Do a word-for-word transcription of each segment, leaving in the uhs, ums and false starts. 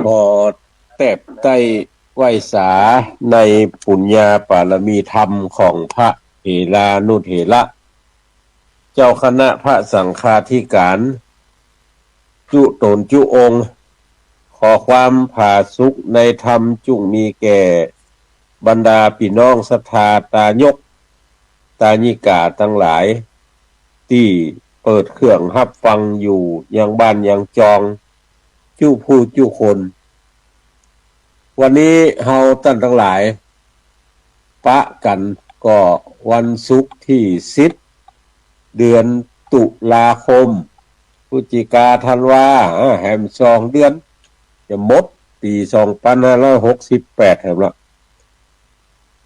ขอแตบใต้ไหว้สาในปุญญาปารมีธรรมของพระเถรานุเถระ เจ้าคณะพระสังฆาธิการ จุต๋นจุองค์ ขอความผาสุกในธรรมจุ่งมีแก่บรรดาปี้น้องศรัทธาตายก ตายิกาตังหลาย ตี้เปิดเครื่องฮับฟังอยู่ยังบ้านยังจอง จุผู้จุคน วันนี้เฮาต้านตังหลาย ปะกั๋นก็วันศุกร์ตี้สิบ เดือนตุลาคม พฤศจิกา ธันวา อ่า แหมสองเดือน จะหมดปี๋สองปันห้าร้อยหกสิบแปดแหมละ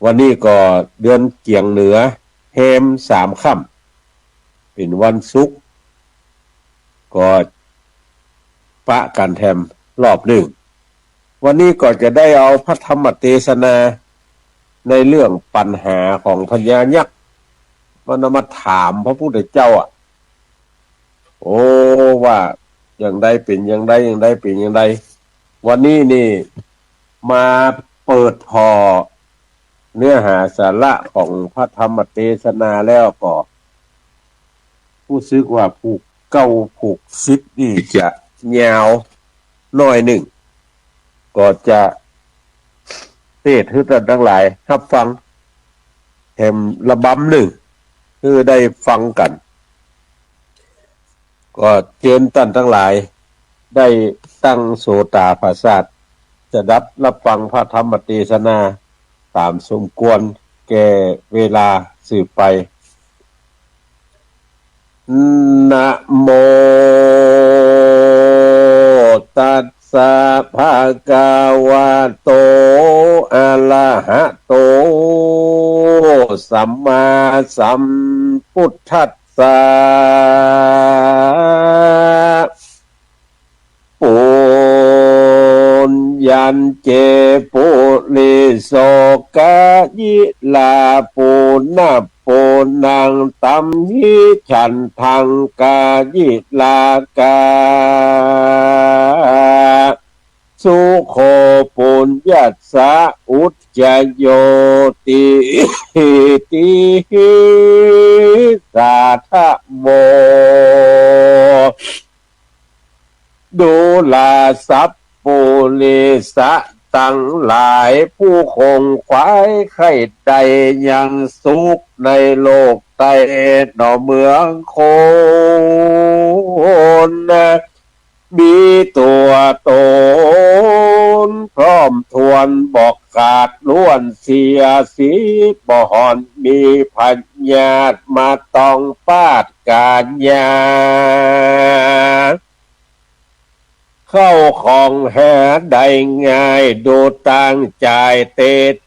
วันนี้ก็เดือนเกียงเหนือ แฮมสามค่ำ เป๋นวันศุกร์ ก็ปะกั๋นแถมรอบนึ่ง วันนี้ก็จะได้เอาพระธรรมเตสนาในเรื่องปัญหาของพญายักษ์ มันเอามาถามพระพุทธเจ้าอะ โอ้ ว่าอย่างใดเป๋นอย่างใด อย่างใดเป๋นอย่างใด วันนี้นี่มาเปิดผ่อเนื้อหาสาระของพระธรรมเตสนาแล้วก็ ฮู้สึกว่าผูกเก้าผูกสิบนี่จะยาวหน้อยนึ่ง ก็จะเตสน์หื้อต้านตังหลายฮับฟังแหมละบำนึ่ง หื้อได้ฟังกั๋น ก็เจิญต้านตังหลายได้ตั้งโสตาผสาท สดับฮับฟังพระธรรมเตสนาต๋ามสมควรแก่เวลาสืบไป นะโม ตัสสะ ภะคะวะโต อะระหะโต สัมมาสัมพุทธัสสะ ปุญญัญเจ ปุริโส กะยิรา ปูนะปูนัง ตัมหิ ฉันทัง กะยิรา กะ สุโข ปุญญัสสะ อุจจโย ติ ติ สาทะโว ดูราสัปปุริสะตังหลาย ผู้ขงขวายใค่ได้ยังสุขในโลกใต้หนอเมืองคน มีตั๋วตนพร้อมถ้วนบ่ขาดล้วนเสียสิ้น บ่ห่อนมีพยาธิมาต้องปาดก๋านยา เข้าของหาได้ง่าย ดูตางจ่ายเต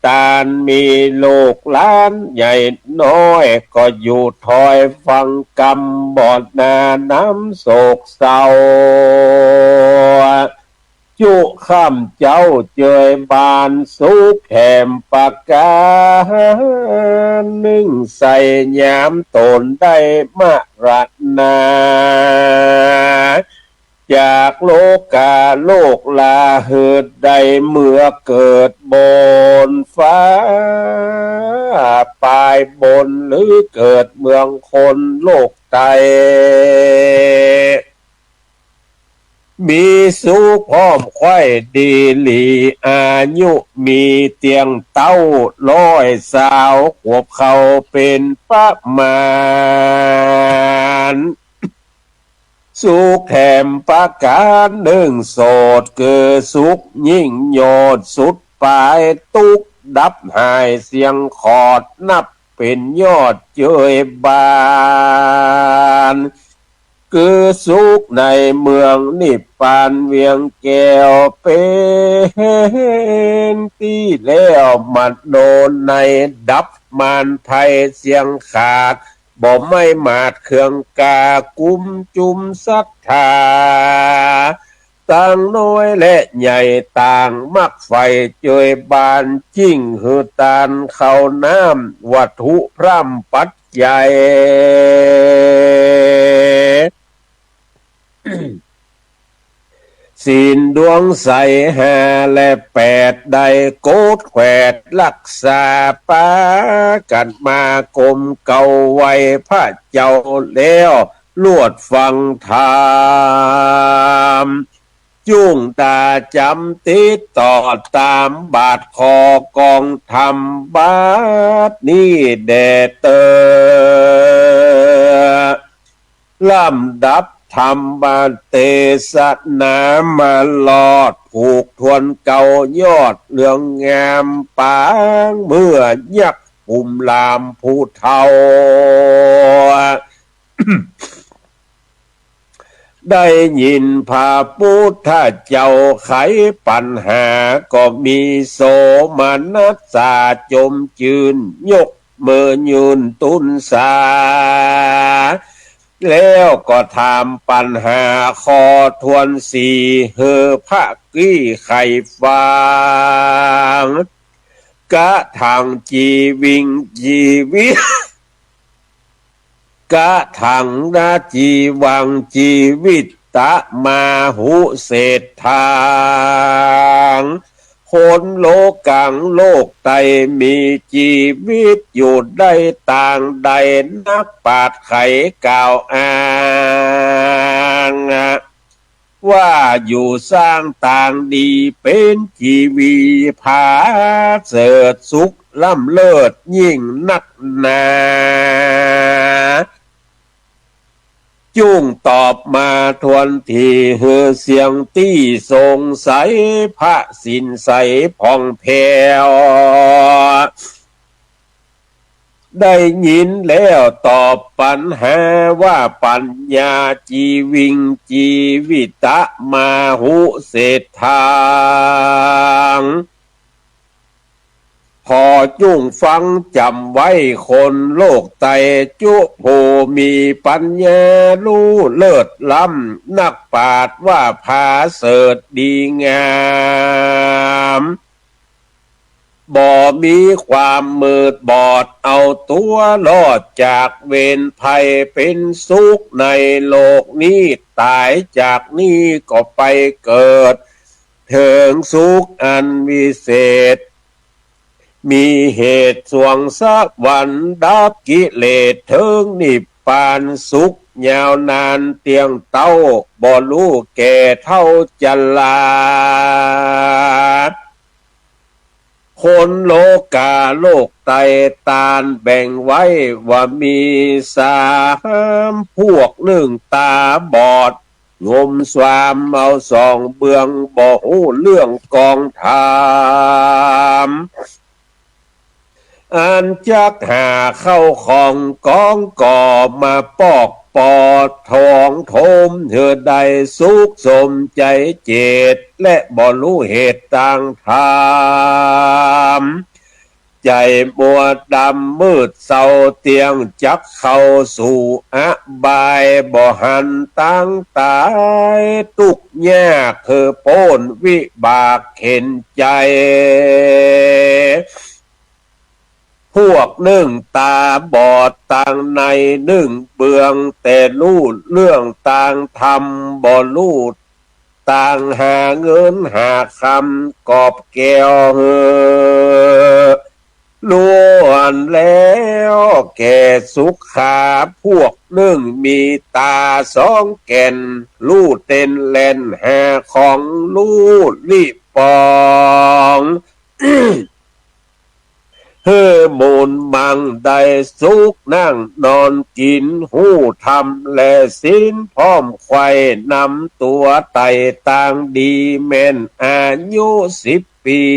ตาน มีลูกหลานใหญ่น้อย ก็อยู่ถอยฟังกำ บ่หน้าหนำโศกเศร้า จุค่ำเจ๊าเจยบานสุขแถมประก๋านนึ่ง ใส่ยามตนได้มรณา จากโลกาโลกลา หืดได้เมือเกิดบนฟ้า ปายบนหรือเกิดเมืองคนโลกใต้ มีสุขพร้อมใคร่ดีหลี อายุมีเตียงเต๊าร้อยซาวขวบเข้าเป๋นประมาณ สุขแถมประก๋านนึ่งโสด คือสุขยิ่งโยชน์สุดปาย ตุ๊กข์ดับหายเสี้ยงขอด นับเป๋นยอดเจยบาน คือสุขในเมืองนิพพานเวียงแก้ว เป๋นตี้แล้วมโนใน ดับมารภัยเสี้ยงขาด บ่ไม้หมาดเครื่องกล้า กุ้มจุมศรัทธา ตังน้อยและใหญ่ต่างมักใฝ่เจยบาน จิ่งหื้อตานข้าวน้ำวัตถุพร่ำปัจจัย ส ศีลดวงใสห้าและแปด ได้กดแขวดฮักษา ปากั๋นมาก้มเก้าไหว้พระเจ้าแล้ว ลวดฟังธรรม จุ่งต๋าจ๋ำติดต่อต๋ามบาทข้อกองธรรมบัดนี้แด่เต๊อะ ลำดับธรรมเตสนามาลอดผูกทวนเก่ายอดเรื่องงาม ปางเมื่อยักษ์กุมลามผู้เฒ่า ได้ยินพระพุทธเจ้าไขปัญหา ก็มีโสมนัสสาจมจื้น ยกมือยื่นตุ๊นสา แล้วก็ถามปัญหาข้อทวนสี่ หื้อพระกี้ไขฟัง กะถังจีวิงจีวิ กะถังนะจีวังจีวิตะมาหุเศรษฐัง คนโลกังโลกไตมีจีวิตอยู่ได้ตางใด นักปราชญ์ไขกล่าวอ้าง ว่าอยู่สร้างตางดีเป๋นจีวีผาเสริฐสุขล้ำเลิศยิ่งนักหนา จุ่งตอบมาทวนที หื้อเสี้ยงตี้สงสัย พระสินใสผ่องแผ้ว ได้ยินแล้วตอบปัญหาว่า ปัญญาจีวิงจีวิตะมาหุเศรษฐัง ขอจุ่งฟังจ๋ำไว้คนโลกไต จุผู้มีปัญญารู้เลิศล้ำ นักปราชญ์ว่าผาเสริฐดีงาม บ่มีความมืดบอด เอาตั๋วรอดจากเวรภัย เป๋นสุขในโลกนี้ ต๋ายจากนี้ก็ไปเกิด เถิงสุขอันวิเศษ มีเหตุสวงสวรรค์ ดับกิเลสเถิงนิพพาน สุขยาวนานเตี้ยงเต๊า บ่ฮู้แก่เฒ่าจรา คนโลกาโลกไต ต้านแบ่งไว้ว่ามีสาม พวกนึ่งต๋าบอด งมสวามเอาสองเบื้อง บ่ฮู้เรื่องกองธรรม อันจักหาเข้าของกองก่อ มาปอกปอดทองถม หื้อได้สุขสมใจ๋เจต และบ่ฮู้เหตุตางธรรม ใจ๋มัวดำมืดเศร้า เตี้ยงจักเข้าสู่อบาย บ่หันตางต๋าย ตุ๊กข์ยากหื้อป๊นวิบากเข็ญใจ๋ พวกนึ่งต๋าบอดตางในนึ่งเบื้อง แต่ฮู้เรื่องตางธรรม บ่ฮู้ตางหาเงินหาคำ กอบแก้วหื้อล้วนแล้วแก่สุขา พวกนึ่งมีต๋าสองแก่น ฮู้เต้นแล่นหาของ ฮู้ลี้ปอง หื้อมูลมั่งได้สุข นั่งนอนกิ๋น ฮู้ธรรมและศีล พร้อมใคร่นำตั๋วไต่ตางดี แม่นอายุสิบปี๋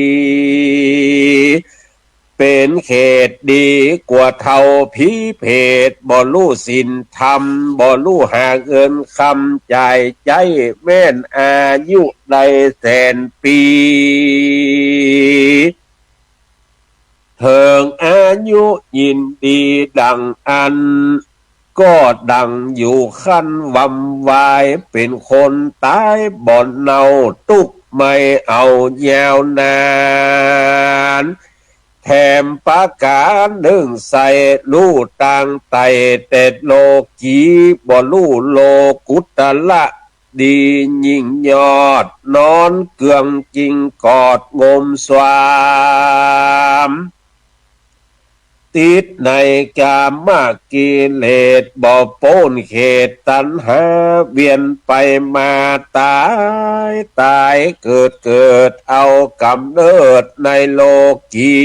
เป๋นเขตดีกว่าเฒ่าผีเผต บ่ฮู้ศีลธรรม บ่ฮู้หาเงินคำจ่ายใจ๊ แม่นอายุได้แสนปี๋ เถิงอายุยินดีดั่งอั้น ก็ดั่งอยู่คันวำวาย เป๋นคนต๋ายบ่เนา ตุ๊กข์ไม่เอายาวนาน แถมประก๋านนึ่งใส่ฮู้ตางไต่ แต่โลกี บ่ฮู้โลกุตระ ดียิ่งยอด นอนเกื้องกิ๋งกอดงมสวาม ติดในกามกิเลส บ่ป๊นเขตตัณหา เวียนไปมาต๋าย ต๋ายเกิด เกิดเอาก๋ำเนิดในโลกี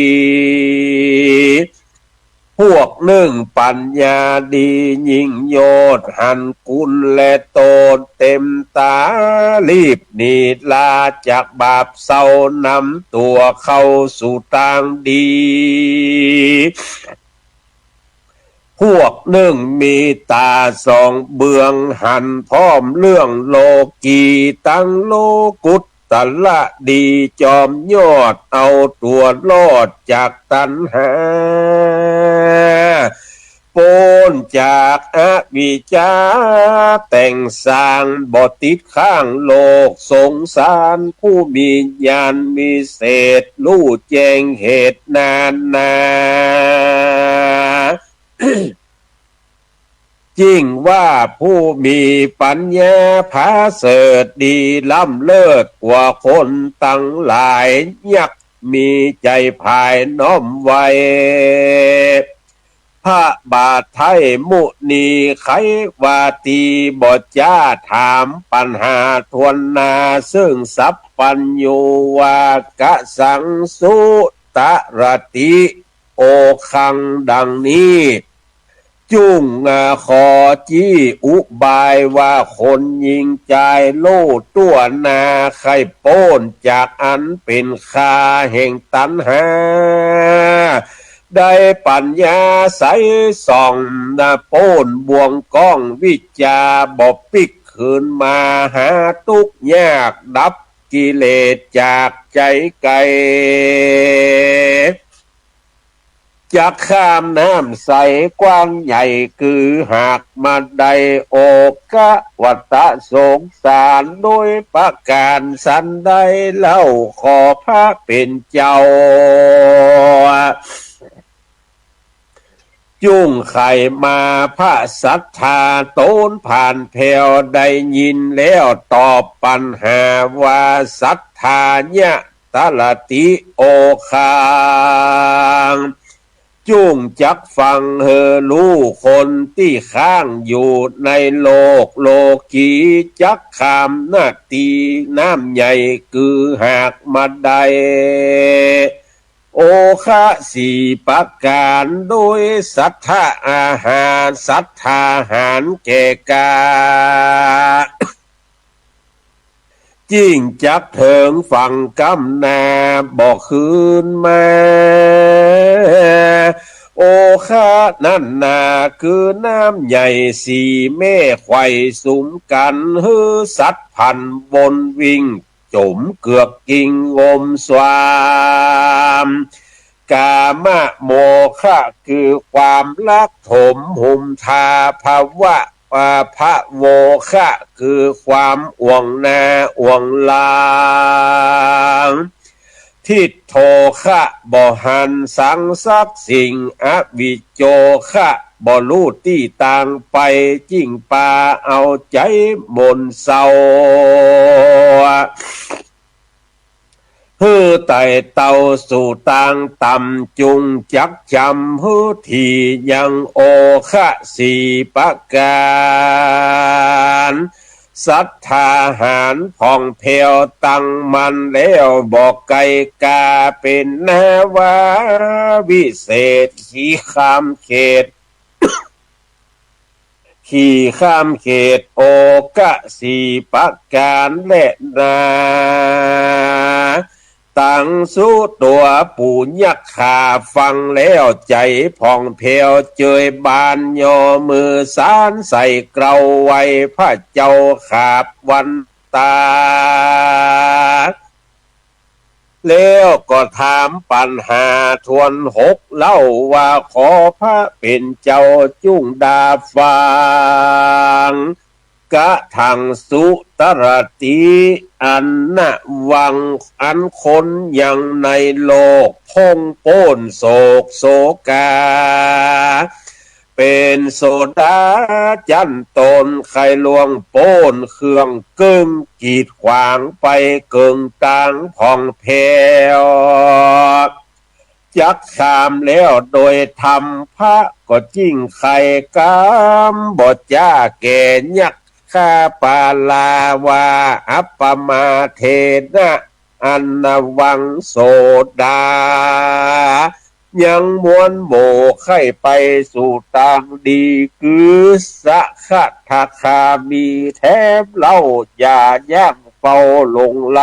พวกนึ่งปั๋ญญาดียิ่งยอด หันกุณและโตษเต็มต๋า รีบหนีลาจากบาปเศร้า นำตั๋วเข้าสู่ตางดี พวกนึ่งมีต๋าสองเบื้อง หันพร้อมเรื่องโลกี ตังโลกุตระดี จอมยอดเอาตั๋วรอดจากตัณหา ป๊นจากอวิชชา แต่งสร้างบ่ติดข้าง โลกสงสาร ผู้มีญาณวิเศษ ฮู้แจ้งเหตุนานา จิ่งว่าผู้มีปั๋ญญาผาเสริฐดี ล้ำเลิศกว่าคนตังหลาย ยักษ์มีใจ๋ผายน้อมไหว้ พระบาทไท้มุนี ใค่ว่าตี้บ่จ๊า ถามปั๋ญหาถ้วนหน้า ซึ่งสัพพัญญูว่า กะสังสุตรติ โอคัง ดังนี้ จุ่งขอจี้อุบายว่า คนญิงจายฮู้ตั๋วหน้า ใค่ป๊นจากอันเป๋นข้าแห่งตัณหา ได้ปั๋ญญาใสส่อง ป๊นบ่วงก้องวิชชา บ่ปิ๊กคืนมาหาตุ๊กข์ยาก ดับกิเลสจากใจ๋ไก๋ จักข้ามน้ำใสกว้างใหญ่ คือหากมาได้ โอคะ วัตตะสงสาร โดยประก๋านสันใดเล่า ขอพระเป๋นเจ้า จุ่งใค่มา พระสัตถาต๋นผ่านแผ้ว ได้ยินแล้วตอบปั๋ญหาว่า สัตถายะ ตรติ โอคัง จุ่งจักฟังเฮอฮู้ คนตี้ข้างอยู่ในโลกโลกี จักข้ามนาตี้น้ำใหญ่ คือหากมาได้ โอคะสี่ประก๋าน โดยสัตถาอาหาร สัตถาหารแก่กล้า จิ่งจักเถิงฝั่งก้ำหน้า บ่คืนมา โอคะนั้นนา คือน้ำใหญ่สี่แม่ไขว่สุมกั๋น หื้อสัตว์พันวนวิ่ง จ๋มเกือกกิ๋งงมสวาม กามะโมคะ คือความรักถมหุมทา ภวะ อ่า ภโวคะ คือความอ่วงหน้าอ่วงหลัง ทิฏโฐคะ บ่หันสังสักสิ่ง อวิจโจคะ บ่ฮู้ตี้ตางไป จิ่งปาเอาใจ๋หม่นเศร้า หื้อไต่เต้าสู่ตางต่ำ จุ่งจักจ๋ำหื้อถี่ยัง โอคะสี่ประก๋าน สัตถาหารผ่องแผ้วตั้งมั่นแล้ว บ่ไกลกา เป๋นนาวาวิเศษ ขี่ข้ามเขต ขี่ข้ามเขต โอคะสี่ประก๋านแลนา ตังสุตัวปุญญคา ฟังแล้วใจ๋ผ่องแผ้ว เจยบานย่อมือสานใส่เกล้าไหว้ พระเจ้าขาบวันตา แล้วก็ถามปั๋ญหาถ้วนหกเล่าว่า ขอพระเป๋นเจ้าจุ่งดาฟัง กะถังสุตรติ อันนะวัง อันคนยังในโลก พ่งป๊นโศกโศกา เป๋นโสดาจั้นต้น ใค่ล่วงป๊นเครื่องเกิ่งกีดขวางไปเกิ่งตางผ่องแผ้ว จักข้ามแล้วโดยธรรม พระก็จึ่งใค่กำบ่จ้าแก่ยักขาปาลาว่า อัปปมาเทนะ อันนวังโสดา ยังมวลหมู่ใค่ไปสู่ตางดี คือสกทาคามีแต๊เล่า อย่าย่างเปาหลงไหล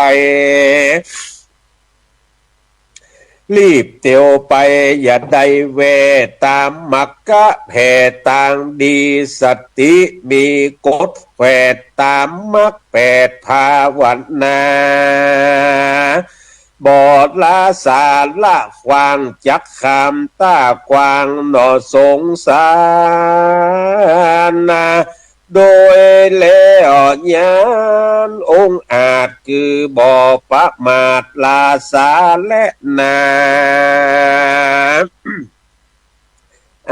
รีบเตียวไปอย่าได้แว่ ต๋ามมักกะแผ่ตางดี สติมีกฎแขวดต๋ามมักแปดภาวนา บ่ละสาระขว้าง จักข้ามต้ากว้างหนอสงสารนา โดยแล้วญาณองอาจ คือบ่ประมาทละสาระนา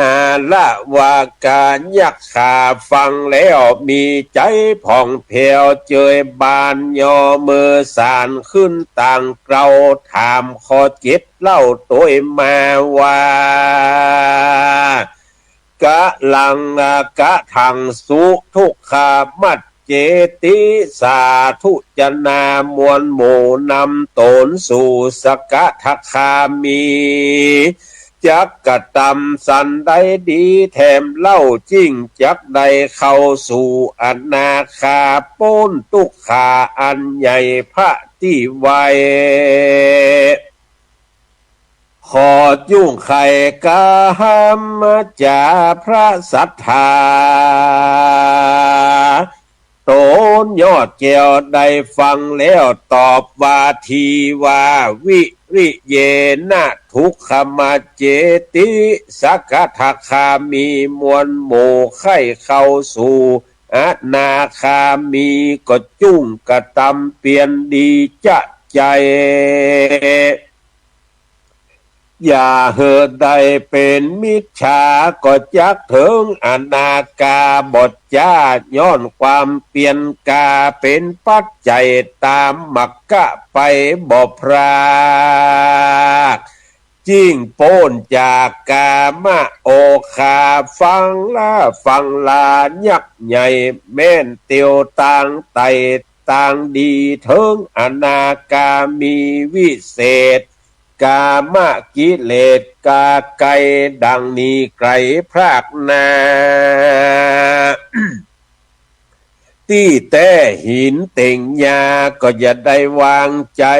อาละวากายักขาฟังแล้วมีใจ๋ผ่องแผ้ว เจยบานยอมือสานขึ้นตางเกลา ถามข้อเจ็ดเล่าตวยมาว่า กะลังกะถังสุทุกขามัจเจติ สาธุจนามวลหมู่นำต๋นสู่สกทาคามี จักกระตำสันใดดีแถมเล่า จึ่งจักได้เข้าสู่อนาคา ป๊นตุ๊กขาอันใหญ่พระตี้ไว ขอจุ่งใค่กำจาพระสัตถา ต๋นยอดแก้วได้ฟังแล้วตอบว่า ทีว่า วิริเยนะ ทุกขามัจเจติ สกทาคามีมวลหมู่ใค่เข้าสู่อนาคามี ก็จุ่งกระตำเปียรดีจะใจ๋ อย่าหื้อได้เป๋นมิจฉา ก็จักเถิงอนาคาบ่จ้า ย้อนความเปียรก๋าเป๋นปัจจัย ต๋ามมักกะไปบ่พลาด จึ่งป๊นจากก๋ามโอฆา ฟังละฟังลายักษ์ใหญ่ แม่นเตียวตางไต่ตางดี เถิงอนาคามีวิเศษ ก๋ามกิเลสก๋าไก๋ดังนี้ไก๋พรากนา ตี้แต๊หินเต็งหญ้าก็อย่าได้วางใจ๋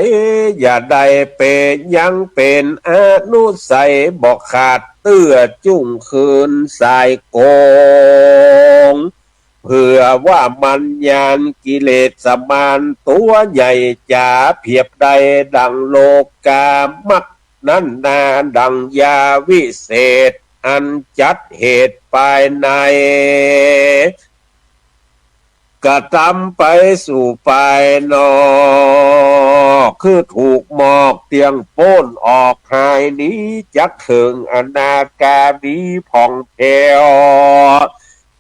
อย่าได้เป๋นยังเป๋นอนุสัย บ่ขาดเตื้อจุ่งคืนสายโกง เผื่อว่ามัญญาณกิเลสมารตั๋วใหญ่จ๋า เปรียบได้ดังโลกามัก นั้นนา ดังยาวิเศษ อันจัดเหตุภายใน กระตำไปสู่ภายนอก คือถูกหมอกเตี้ยงป๊นออกหายหนี จักเถิงอนาคามีผ่องแผ้ว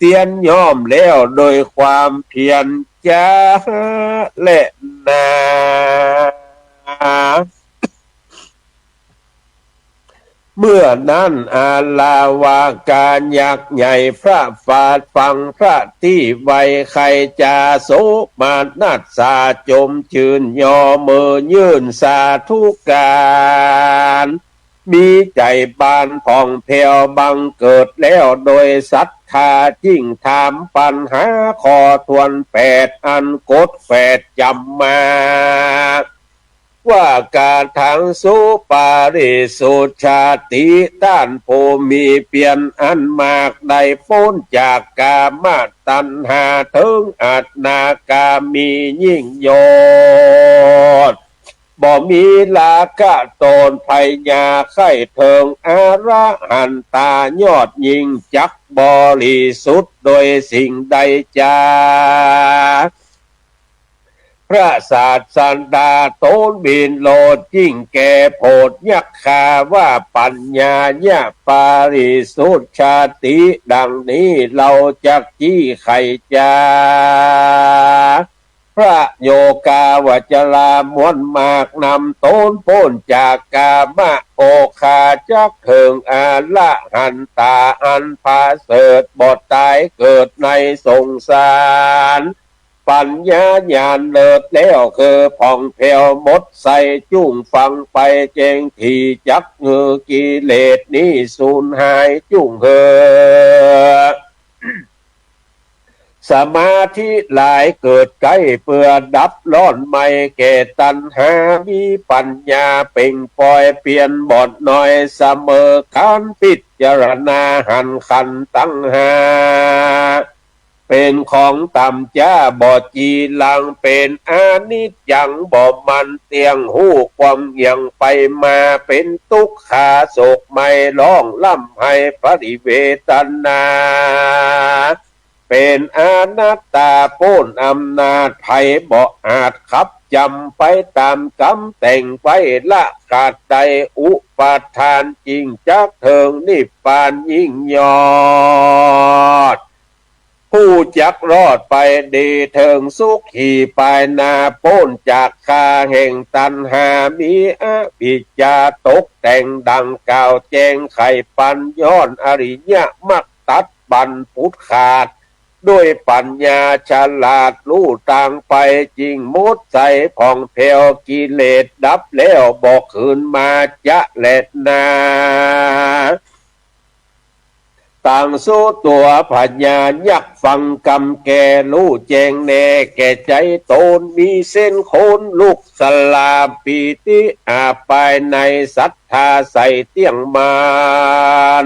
เตี้ยนย่อมแล้วโดยความเพียรจ้าแลนา เมื่อนั้นอาละวากายักษ์ใหญ่พระบาทฟังพระตี้ไว ใค่จะโสมนัสสาจมจื้น ยอมือยื่นสาธุก๋าน มีใจ๋บานผ่องแผ้วบังเกิดแล้วโดยศรัทธา จึ่งถามปัญหาข้อถ้วนแปด อันกฎแปดจ๋ำมา ว่าก๋าถังสุปาริสุทธาติ ต้านผู้มีเปียรอันมาก ได้ป๊นจากก๋ามตัณหา เถิงอนาคามียิ่งยอด บ่มีราคะโต้นพยา ใค่เถิงอรหันตายอดยิ่ง จักบริสุทธิ์โดยสิ่งใดจ้า พระศาสดาตนวิโรจน์ยิ่งแก่โผฏฐัคคาว่า ปัญญายะปริสุทธาติ ดังนี้เฮาจักซี้ไขจา พระโยคาวจรมวลมากนำตนป๊นจากกามโอฆาจักเถิงอรหันตาอันผาเสริฐ บ่ต๋ายเกิดในสงสาร ปัญญาญาณเลิศแล้วคือผ่องแผ้วหมดใส จุ่งฟังไปแจ้งถี่ จักหื้อกิเลสนี้สูญหายจุ่งเหีย สมาธิหลายเกิดใก้เปื้อดับร้อนไหม้แก่ตัณหา มีปัญญาเป่งป่อยเปลี่ยนบ่อนอย เสมอก๋านพิจารณาหันขันธ์ตังห้า เป๋นของต่ำจ๊าบ่จีรัง เป๋นอนิจจังบ่มั่นเตี้ยง ฮู้ความเหี่ยงไปมา เป๋นตุ๊กขาโศกไหม้ ฮ้องร่ำไห้ปริเวทนา เป๋นอนัตตาป๊นอำนาจใผ บ่อาจขับจ๋ำไปต๋ามก๋รรมแต่งไว้ ละขาดได้อุปาทาน จิ่งจักเถิงนิพพานยิ่งยอด ฮู้จักรอดไปดีเถิงสุขีปายหน้า ป๊นจากข้าแห่งตัณหา มีอวิชชาตกแต่งดังกล่าวแจ้งไขปัญญา อริยมรรคตัดบั้นปุดขาด ด้วยปัญญาฉลาดฮู้ตางไป จิ่งหมดใสผ่องแผ้ว กิเลสดับแล้วบ่คืนมาจ๊ะแลนา ตังสุตัวพญายักษ์ฟังกำแก่ ฮู้แจ้งแน่แก่ใจ๋ตน มีเส้นขนลุกสลาปีติอาบปายใน ศรัทธาใสเตี้ยงมั่น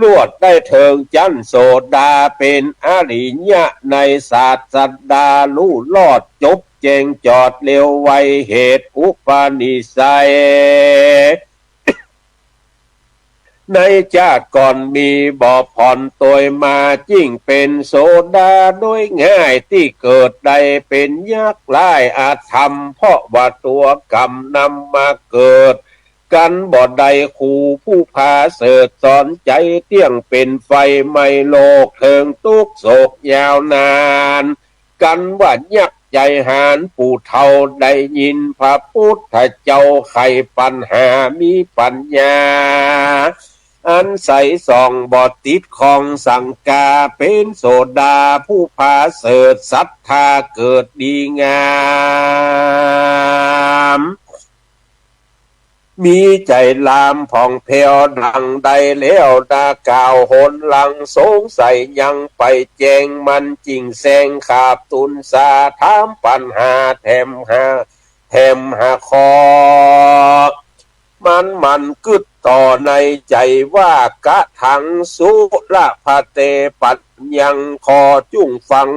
ลวดได้เถิงจั้นโสดา เป๋นอริยะในศาสดา ฮู้รอดจบแจ้งจอดเร็วไว เหตุอุปนิสัย ในจาติก่อนมีบ่ผ่อนตวยมา จิ่งเป๋นโสดาโดยง่าย ตี้เกิดได้เป๋นยักษ์ร้ายอธรรม เพราะว่าตั๋วกรรมนำมาเกิด กันบ่ได้ครูผู้ผาเสริฐสอนใจ๋ เตี้ยงเป๋นไฟไหม้โลก เถิงตุ๊กข์โศกยาวนาน กันว่ายักษ์ใจ๋หาญ ผู้เฒ่าได้ยินพระปุทธเจ้าไขปัญหา มีปัญญาอันใสส่อง บ่ติดข้องสังกา เป๋นโสดาผู้ผาเสริฐ ศรัทธาเกิดดีงาม มีใจ๋ลามผ่องแผ้วดังใดแล้วนา กล่าวหนหลังสงสัยยังไปแจ้ง มันจิ่งแซงขาบตูนสา ถามปัญหาแถมหา แถมหาข้อ มันมันกึ๊ดต่อในใจ๋ว่า กะถังสุรพะเต ปัญญัง ขอจุ่งฟัง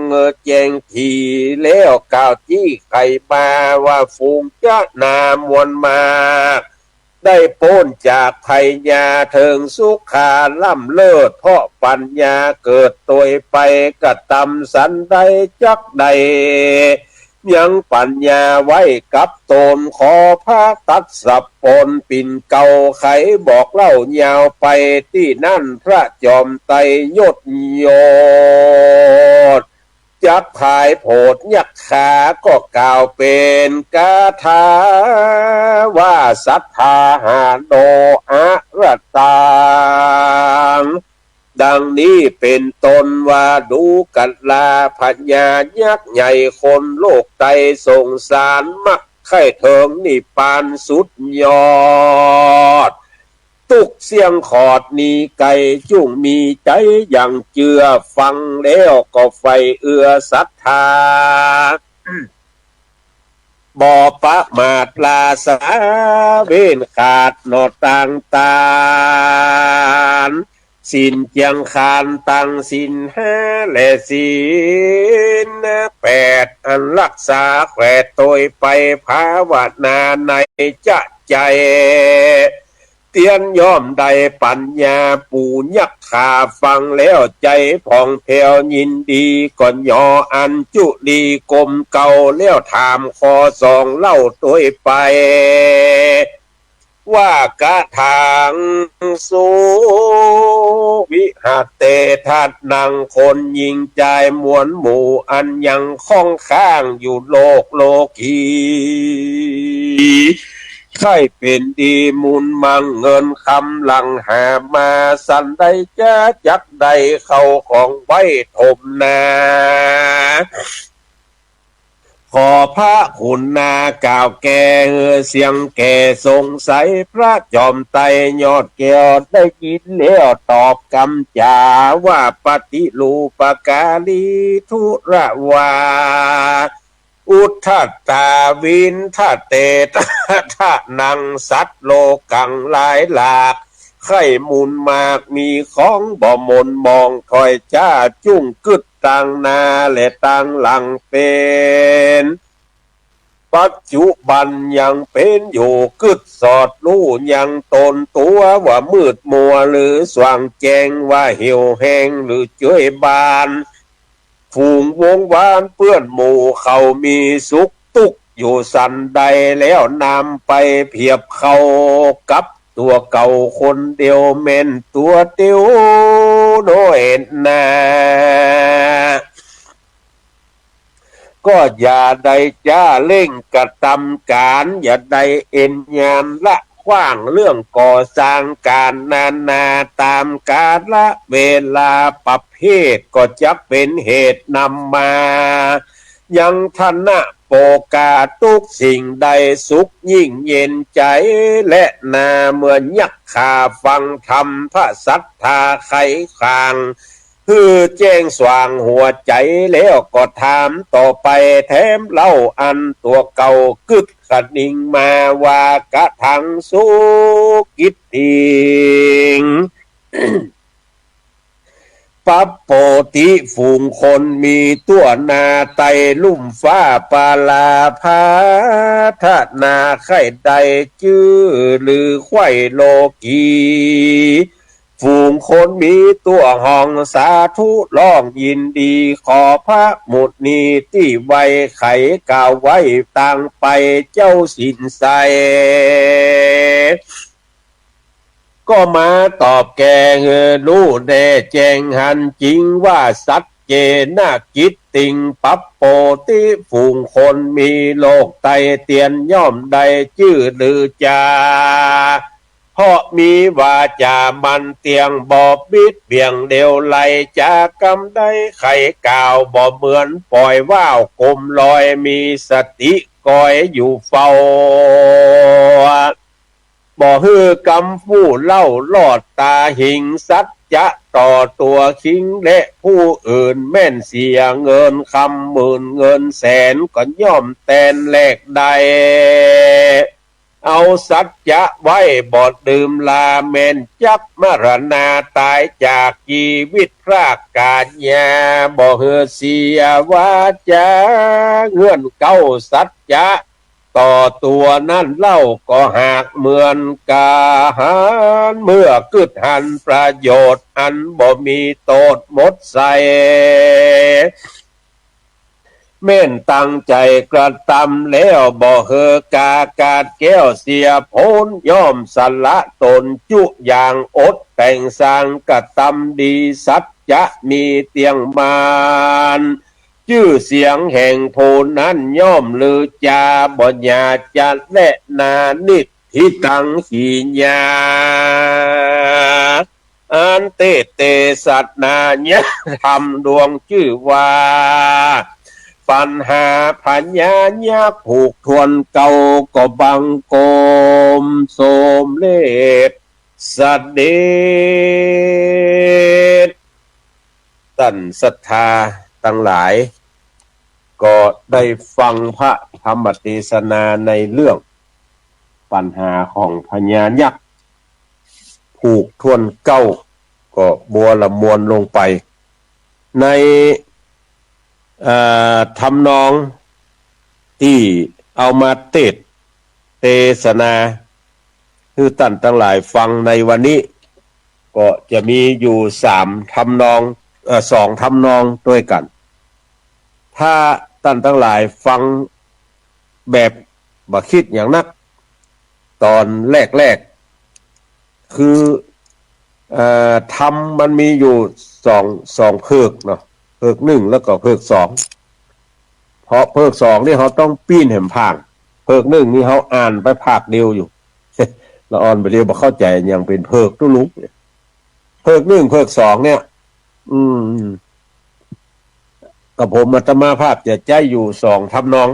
แจ้งถี่ แล้วกล่าวจี้ไขมาว่า ฝูงจะนามวลมาก ได้ป๊นจากภัยยา เถิงสุขาล้ำเลิศ เพราะปัญญาเกิดตวยไป กระตำสันใดจักได้ยังปัญญาไว้กับตน ขอพระตัสสะปนปิ่นเกล้า ไขบอกเล่ายาวไป ตี้นั่นพระจอมไตรยศยศ จักขายโผดยักขา ก็กล่าวเป๋นคาถาว่า สัทธาหาโนอะระตัง ดังนี้เป๋นต้นว่า ดูกราพญายักษ์ใหญ่ คนโลกไตรสงสาร มักใค่เถิงนิพพานสุดยอด ตุ๊กเสี้ยงขอดหนีไก๋ จุ่งมีใจ๋อย่างเจื้อ ฟังแล้วก็ใฝ่เอื้อศรัทธา บ่ประมาทลาสา เว้นขาดหนอตางตาน ศีลเจียงคานตังศีลห้าและศีลแปด อันรักษาแขวดตวยไป ภาวนาในจะใจ๋ เตียนย่อมได้ปั๋ญญา ปู่ยักขาฟังแล้วใจ๋ผ่องแผ้วยินดี ก็หย่ออัญจุลีก้มเก้าแล้วถามข้อสองเล่าตวยไป ว่า กะถัง สุ วิหะเต ทะนัง คนหญิงจายมวลหมู่ อันยังข้องค้างอยู่โลกโลกี ใค่เป๋นดีมูลมังเงินคำหลั่งหามา สันใดจาจักได้เข้าของไว้ถมนา ขอพระขุนนากล่าวแก่เสียงแก่สงสัย พระจอมไตรยอดแก้วได้ยินแล้วตอบกำจ๋าว่า ปฏิรูปการีทุระวา อุทธัตตา วินทะเต ทะนัง สัตว์โลกังหลายหลาก ใค่มูลมากมีของบ่หม่นหมอง ถ้อยจ๋าจุ่งกึ๊ดตางหน้าและตางหลังเป๋น ปัจจุบันยังเป๋นอยู่ กึ๊ดสอดฮู้ยังตนตั๋วว่ามืดมัวหรือสว่างแจ้ง ว่าเหี่ยวแห้งหรือเจยบาน ฝูงวงวานเปื้อนหมู่เขามีสุขตุ๊กข์อยู่สันใด แล้วนำไปเผียบเข้ากับตั๋วเก่าคนเดียว แม่นตั๋วเตียวน้อยนา ก็อย่าได้จ้าเร่งกระตำก๋าน อย่าได้เอ็นยานละขว้างเรื่องก่อสร้างก๋านนานา ต๋ามกาละเวลาประเภท ก็จักเป๋นเหตุนำมายังธนะโภคา ตุ๊กสิ่งใดสุขยิ่งเย็นใจ๋ และนาเมื่อยักขาฟังธรรมพระสัตถาไขขว้าง หื้อแจ้งสว่างหัวใจ๋แล้วก็ถามต่อไปแถมเล่า อันตั๋วเก่ากึ๊ดคะนิงมาว่า กะถัง สุ กิตติง ปัปโปติ ฝูงคนมีตั๋วนาไตลุ่มฟ้าปาลาภา ทะนาใค่ได้จื้อลือไขว้โลกี ฝูงคนมีตั๋วฮ้องสาธุร้องยินดี ขอพระมุนีตี้ไวไขกล่าวไว้ตางไปเจ้าสินไซ ก็มาตอบแก่หื้อฮู้แน่แจ้งหันจริงว่า สัจเจนะกิตติง ปัปโปติ ฝูงคนมีโลกไตเตียนย่อมได้จื้อลือจา เพราะมีวาจ๋ามั่นเตี้ยง บ่บิดเบี่ยงเลวไหล จากกำใดไขกล่าวบ่เหมือนป่อยว่าว กมลอยมีสติคอยอยู่เฝ้า บ่หื้อกำฟู่เล่าลอดต๋าหิง สัจจะต่อตั๋วคิงและผู้อื่น แม่นเสียเงินคำหมื่นเงินแสน ก็ย่อมแตนแลกได้ เอาสัจจะไว้บ่ดื่มลา แม่นจักมรณาต๋ายจากจีวิตพรากกาญา บ่หื้อเสียวาจ๋าเงื่อนเก๊าสัจจะ ต่อตั๋วนั้นเล่าก็หากเหมือนกาหาร เมื่อกึ๊ดหันประโยชน์อันบ่มีโต้ษหมดไส้ แม่นตั้งใจ๋กระตำแล้ว บ่หื้อกากาดแก้วเสียผล ย่อมสละต๋นจุอย่างอดแต่งสร้างกระตำดี สัจจะมีเตี้ยงมั่น จื้อเสียงแห่งผู้นั้นย่อมลือจา บ่หย่าจะแลนานิตถิตัง ขีญา อันเตเตสะนาญาธรรมดวงจื้อว่า ปัญหาพญายักษ์ผูกถ้วนเก๊า ก็บังคมสมเร็จ เสด็จ ต้านศรัทธาตังหลาย ก็ได้ฟังพระธรรมเตสนาในเรื่องปัญหาของพญายักษ์ผูกถ้วนเก๊า ก็บัวละมวลลงไป ใน เอ่อ ทำนองตี้เอามาเตสน์เตสนา หื้อต้านตังหลายฟังในวันนี้ ก็จะมีอยู่สามทำนอง เอ่อ สองทำนองตวยกั๋น ถ้าต้านตังหลายฟังแบบบ่คิดหยังนัก ต๋อนแรกๆ คือ เอ่อ ธรรมมันมีอยู่สอง สองเผิกเนาะ เผิกหนึ่งแล้วก็เผิกสอง เพราะเผิกสองนี่เฮาต้องปิ้นแหมผ่าง เผิกหนึ่งนี่เฮาอ่านไปภาคเดียวอยู่ ละอ่อนบ่าเดียวบ่เข้าใจ๋ ยังเป๋นเผิกตุ๊ลุง เผิกหนึ่งเผิกสองเนี่ย อืม กระผมอาตมาภาพจะใจ๊อยู่สองทำนอง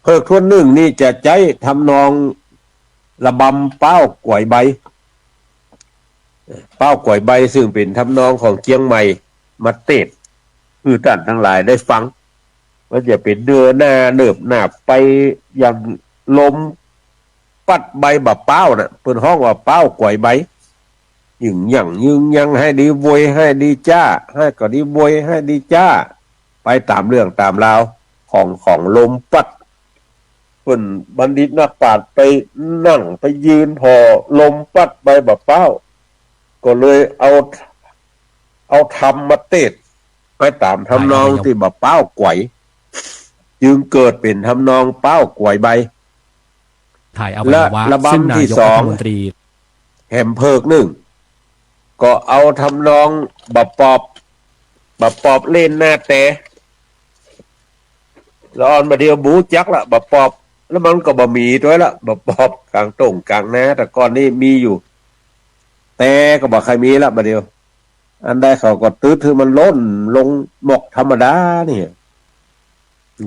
เผิกถ้วนหนึ่งนี่จะใจ๊ทำนองระบำป๊าวก๋วยใบ ป๊าวก๋วยใบ ซึ่งเป๋นทำนองของเจียงใหม่ มาเตสน์หื้อต้านตังหลายได้ฟัง มันจะเป๋นเนื้อหน้าเนิบหนาบไปอย่างลมปั๊ดใบบ่าป๊าวน่ะ เปิ้นฮ้องว่าป๊าวก๋วยใบ ยึงยั่งยึงยัง ไห้ดีโวย ไห้ดีจ๊า ไห้ก็ดีโวย ไห้ดีจ๊า ไปต๋ามเรื่องต๋ามราวของ ของลมปั๊ด เปิ้นบัณฑิตนักปราชญ์ไปนั่งไปยืนผ่อลมปั๊ดใบบ่าป๊าว ก็เลยเอา เอาธรรมมาเตสน์ไปต๋ามทำนองตี้บ่าป๊าวก๋วย จึงเกิดเป๋นทำนองป๊าวก๋วยใบ ถ่ายอวัยวะ และระบำ ซึ่งนายกรัฐมนตรี ตี้สอง แหมเผิกหนึ่ง ก็เอาทำนองบ่าปอบ บ่าปอบเล่นหน้าแต ละอ่อนบ่าเดียวบ่ฮู้จักละ บ่าปอบ แล้วมันก็บ่มีตวยละ บ่าปอบก๋างต้งก๋างนา แต่ก่อนนี้มีอยู่ แต่ก็บ่ใค่มีละบ่าเดียว อันใดเขาก็ตึ๊ดหื้อมันล่นลงหมอกธรรมดานี่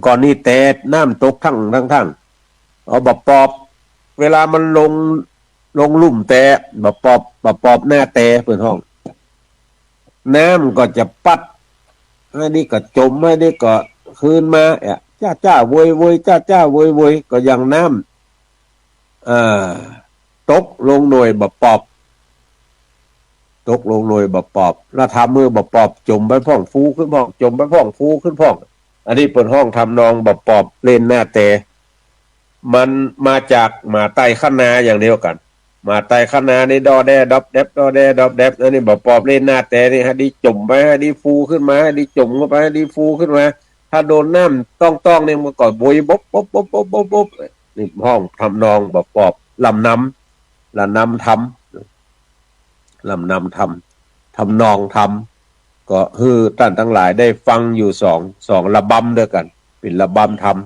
ก่อนนี้แต่น้ำตกทั้ง ทั้ง ทั้ง เอาบ่าปอบ เวลามันลง ลงลุ่มแต่ บ่าปอบ บ่าปอบหน้าแต่เปิ้นฮ้อง น้ำก็จะปั๊ด ไห้ดีก็จ๋ม ไห้ดีก็คืนมา เอ๊ะ จ๊าจ๊าโวยโวย จ๊าจ๊าโวยโวย ก็อย่างน้ำ เอ่อ ตกลงหน่วยบ่าปอบ ตกลงหน่วยบ่าปอบ แล้วทำหื้อบ่าปอบจ๋มไปพ่อง ฟูขึ้นพ่อง จ๋มไปพ่อง ฟูขึ้นพ่อง อันนี้เปิ้นฮ้องทำนองบ่าปอบเล่นหน้าแต มันมาจากหมาไต้คะนาอย่างเดียวกั๋น หมาไต้คะนานี่ดอแดดอบแดบ ดอแดดอบแดบ อันนี้บ่าปอบเล่นหน้าแตนี่ ไห้ดีจ๋มไป ไห้ดีฟูขึ้นมา ไห้ดีจ๋มเข้าไป ไห้ดีฟูขึ้นมา ถ้าโดนน้ำต้องๆ นี่มันก็โวยบบบบบบบบบ นี่ฮ้องทำนองบ่าปอบ ลำนำ ลำนำธรรม ลำนำธรรม ทำนองธรรม ก็หื้อต้านตังหลายได้ฟังอยู่สอง สองระบำตวยกั๋น เป๋นระบำธรรม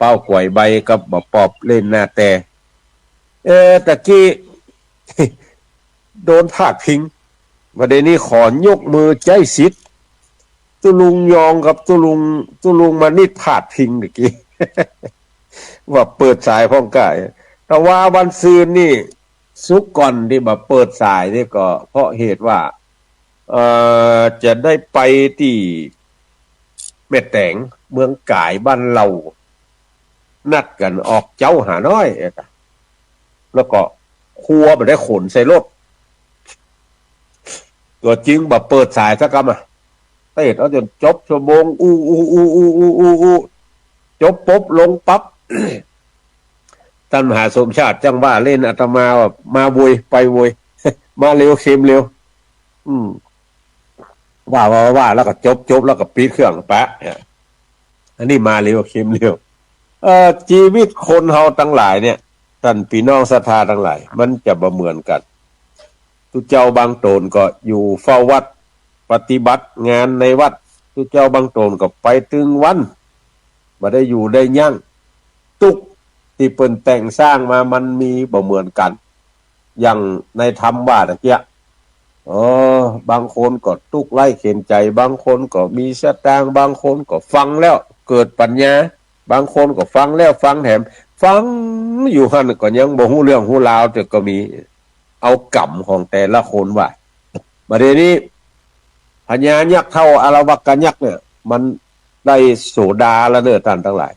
ป๊าวก๋วยใบกับบ่าปอบเล่นหน้าแต เอ๊ะ ตะกี้ โดนพาดพิง บ่าเดี่ยวนี้ขอยกมือใจ๊สิทธิ์ ตุ๊ลุงยองกับตุ๊ลุง ตุ๊ลุงมานิดพาดพิงตะกี้ ว่าเปิดสายพ่องก้า แต่ว่าวันซืนนี่ สุกร์ก่อนตี้บ่าเปิดสายนี่ก็เพราะเหตุว่า เอ่อ จะได้ไปตี้แม่แต๋ง เมืองก๋ายบ้านเฮา นัดกั๋นออกเจ๊าหาน้อย แล้วก็ครัวบ่ได้ขนใส่รถ ตั๋วจึงบ่าเปิดสายสักกำอะ เตสน์เอาจ๋นจบชั่วโมง อู้ อู้ อู้ จบปุ๊บลงปั๊บ ต้านมหาสมชาติจั้งว่าเล่นอาตมาว่า มาโวย ไปโวย มาเร็วเข็มเร็ว อืม ว่า ว่า ว่า แล้วก็จบ จบ แล้วก็ปิดเครื่องไป อันนี้มาเร็วเข็มเร็ว เอ่อ จีวิตคนเฮาตังหลายเนี่ย ต้านปี้น้องศรัทธาตังหลาย มันจะบ่เหมือนกั๋น ตุ๊เจ้าบางต๋นก็อยู่เฝ้าวัด ปฏิบัติงานในวัด ตุ๊เจ้าบางต๋นก็ไปตึงวัน บ่ได้อยู่ได้ยั้ง ตุ๊กข์ตี้เปิ้นแต่งสร้างมามันมีบ่เหมือนกั๋น อย่างในธรรมว่าตะเกียะ เออ บางคนก็ตุ๊กข์ไร้เข็ญใจ๋ บางคนก็มีสตางค์ บางคนก็ฟังแล้วเกิดปัญญา บางคนก็ฟังแล้วฟังแถม ฟังอยู่หั้นก็ยังบ่ฮู้เรื่องฮู้ราว แต่ก็มี เอากรรมของแต่ละคนว่า บ่าเดี่ยวนี้ พญายักษ์เฒ่าอารวักกะยักษ์เนี่ย มันได้โสดาละเน่อต้านตังหลาย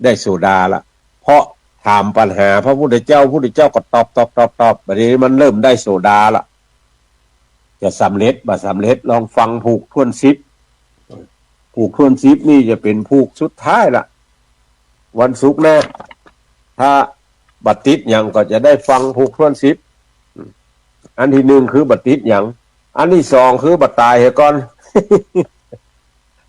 ได้โสดาละ เพราะถามปัญหาพระพุทธเจ้า พุทธเจ้าก็ตอบ ตอบ ตอบ ตอบ บ่าเดี่ยวนี้มันเริ่มได้โสดาละ จะสำเร็จบ่สำเร็จ ลองฟังผูกถ้วนสิบ ผูกถ้วนสิบนี่จะเป๋นผูกสุดท้ายละ วันศุกร์หน้า ถ้า บ่ติดหยังก็จะได้ฟังถูกถ้วนสิทธิ์ อันตี้นึ่งคือบ่ติดหยัง อันตี้สองคือบ่ต๋ายเหียก่อน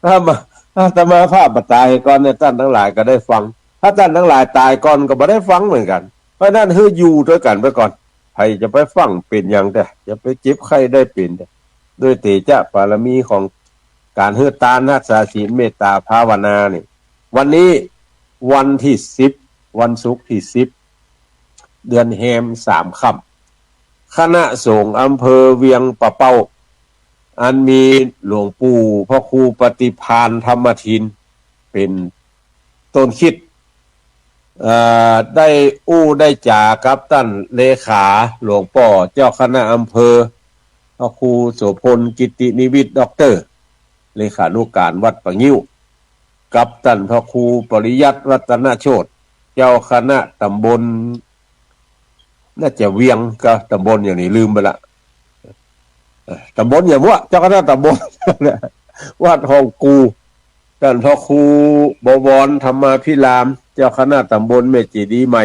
อาตมา อาตมาภาพบ่ต๋ายเหียก่อนเนี่ย ต้านตังหลายก็ได้ฟัง ถ้าต้านตังหลายต๋ายก่อนก็บ่ได้ฟังเหมือนกั๋น เพราะฉะนั้นหื้ออยู่ตวยกั๋นไปก่อน ใผจะไปฟังเป๋นหยังแต๊ จะไปเจ็บไข้ได้เป๋นแต๊ ด้วยเตจะบารมีของก๋านหื้อตาน ฮักษาศีล เมตต๋า ภาวนานี่ วันนี้วันตี้สิบ วันศุกร์ตี้สิบ เดือนแฮมสามค่ำ คณะสงฆ์อำเภอเวียงป่าเป้า อันมีหลวงปู่พระครูปฏิภาณธรรมทิน เป๋นต้นคิด เอ่อ ได้อู้ได้จ๋ากับต้านเลขาหลวงป้อเจ้าคณะอำเภอ พระครูโสภณ กิตตินิวิต ด็อกเตอร์ เลขานุก๋านวัดป่างิ้ว กับต้านพระครูปริยัติ รัตนโชติ เจ้าคณะตำบล น่าจะเวียงกับตำบลอย่างนี้ลืมไปละ เอ่อ ตำบลอย่างวะ เจ้าคณะตำบล วัดห้องกู่ ต้านพระครูบวรธรรมาภิราม เจ้าคณะตำบลแม่เจดีย์ใหม่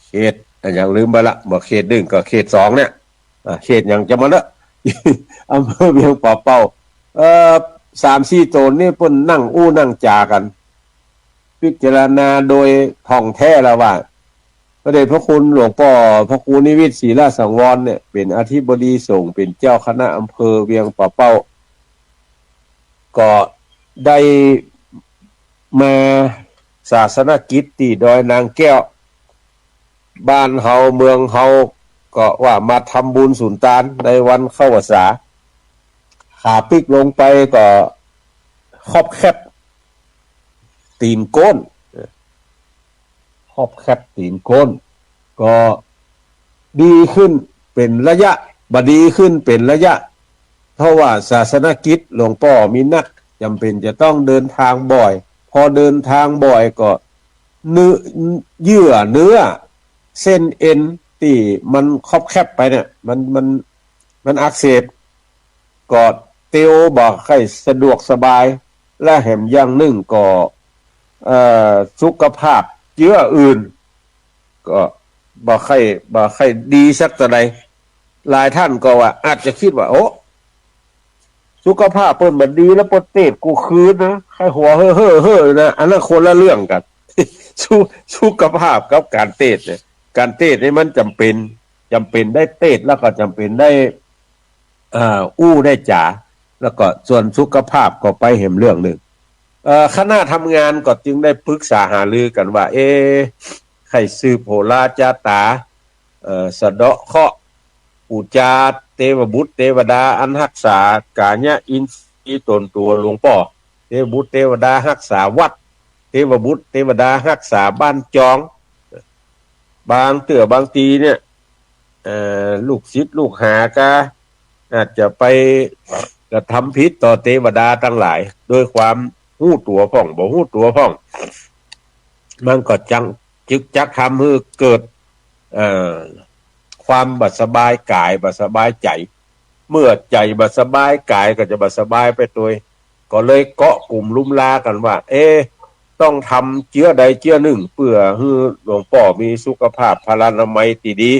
เขตอะหยังลืมไปละ บ่เขตนึ่งก็เขตสองเนี่ย อ่า เขตหยังจะมาเนอะ อำเภอเวียงป่าเป้า เอ่อ สามสี่โตนนี่เปิ้นนั่งอู้นั่งจ๋ากั๋น พิจารณาโดยท่องแท้แล้วว่า พระเดชพระคุณหลวงป้อพระครูนิวิต ศรีลสังวรเนี่ย เป๋นอธิบดีสงฆ์ เป๋นเจ้าคณะอำเภอเวียงป่าเป้า ก็ได้มาศาสนกิจตี้ดอยนางแก้ว บ้านเฮาเมืองเฮา ก็ว่ามาทำบุญสุนตานในวันเข้าพรรษา ขาปิ๊กลงไปก็คอบแคบตี๋นโก้น คอบแคบตี๋นโก้น ก็ดีขึ้นเป๋นระยะ บ่ดีขึ้นเป๋นระยะ เพราะว่าศาสนกิจหลวงป้อมีนัก จ๋ำเป๋นจะต้องเดินตางบ่อย พอเดินตางบ่อยก็เนื้อ เยื่อเนื้อ เส้นเอ็นตี้มันคอบแคบไปเนี่ย มัน มัน มันอักเสบ ก็เตียวบ่ใค่สะดวกสบาย และแหมอย่างนึ่งก็ เอ่อ สุขภาพเจื้ออื่น ก็บ่ใค่ บ่ใค่ดีสักเต้าใด หลายต้านก็ว่า อาจจะกึ๊ดว่า โอ้ สุขภาพเปิ้นบ่ดีแล้วเปิ้นเตสกูคืนนะ ใค่หัวเฮ่อๆๆ นะ อันนั้นคนละเรื่องกั๋น สุ สุขภาพกับก๋านเตสเนี่ย ก๋านเตสนี่มันจ๋ำเป๋น จ๋ำเป๋นได้เตสแล้วก็จ๋ำเป๋นได้ เอ่อ อู้ได้จ๋า แล้วก็ส่วนสุขภาพก็ไปแหมเรื่องนึ่ง เอ่อ คณะทำงานก็จึงได้ปรึกษาหารือกั๋นว่า เอ๊ะ ใค่สืบโหราจาต๋า เอ่อ สะเดาะเคราะห์ ปู๋จาเตวบุตรเตวดาอันฮักษากายะอินทรีย์ต๋นตั๋วหลวงป้อ เตวบุตรเตวดาฮักษาวัด เตวบุตรเตวดาฮักษาบ้านจอง บางเตื้อบางทีเนี่ย เอ่อ ลูกศิษย์ลูกหาก็อาจจะไปกระทำผิดต่อเตวดาตังหลาย ด้วยความฮู้ตั๋วพ่อง บ่ฮู้ตั๋วพ่อง มันก็จัก จึกจักทำหื้อเกิด เอ่อ ความบ่สบายก๋าย บ่สบายใจ๋ เมื่อใจ๋บ่สบายก๋ายก็จะบ่สบายไปตวย ก็เลยเกาะกุมลุมลากั๋นว่า เอ๊ะ ต้องทำเจื้อใดเจื้อนึ่ง เปื้อหื้อหลวงป้อมีสุขภาพพลานามัยตี้ดี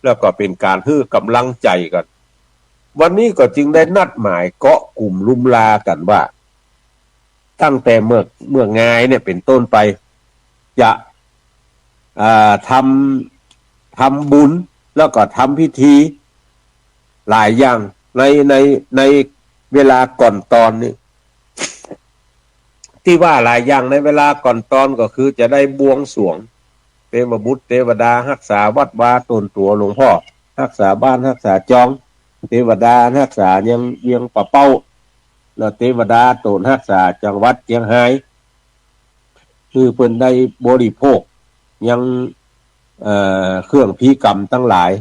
แล้วก็เป๋นก๋านหื้อก๋ำลังใจ๋กั๋น วันนี้ก็จึงได้นัดหมายเกาะกุมลุมลากั๋นว่า ตั้งแต่เมื่อ เมื่องายเนี่ยเป๋นต้นไป จะ อ่า ทำ ทำบุญ แล้วก็ทำพิธีหลายอย่างใน ใน ในเวลาก่อนตอนนี้ ตี้ว่าหลายอย่างในเวลาก่อนตอนก็คือจะได้บวงสรวง เตวบุตรเตวดาฮักษาวัดวาต๋นตั๋วหลวงป้อ ฮักษาบ้านฮักษาจอง เตวดาฮักษายังเวียงป่าเป้า แล้วเตวดาต๋นฮักษาจังหวัดเจียงฮาย คือเปิ้นได้บริโภคยัง เอ่อ เครื่องพิธีกรรมตังหลาย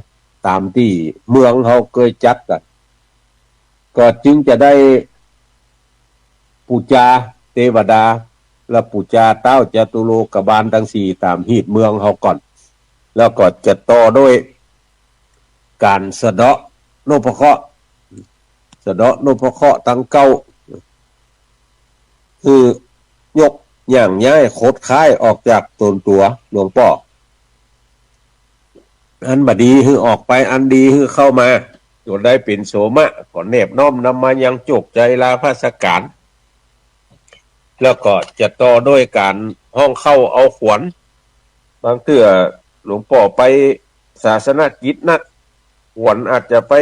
ต๋ามตี้เมืองเฮาเกยจัดกั๋น ก็จึงจะได้ปู๋จาเตวดา และปู๋จาต๊าวจตุโลกบาลตังสี่ต๋ามฮีตเมืองเฮาก่อน แล้วก็จะต่อด้วยก๋านสะเดาะนพเคราะห์ สะเดาะนพเคราะห์ตังเก้า คือยกย่างย้ายขดค้ายออกจากต๋นตั๋วหลวงป้อ อันบ่ดีหื้อออกไป อันดีหื้อเข้ามา จ๋นได้เป๋นโสมะ ก็แนบน้อมนำมายังโจคใจลาพระราชก๋าน แล้วก็จะต่อด้วยก๋านฮ้องเค้าเอาขวัญ บางเตื้อหลวงป้อไปศาสนกิจนัก ขวัญอาจจะไป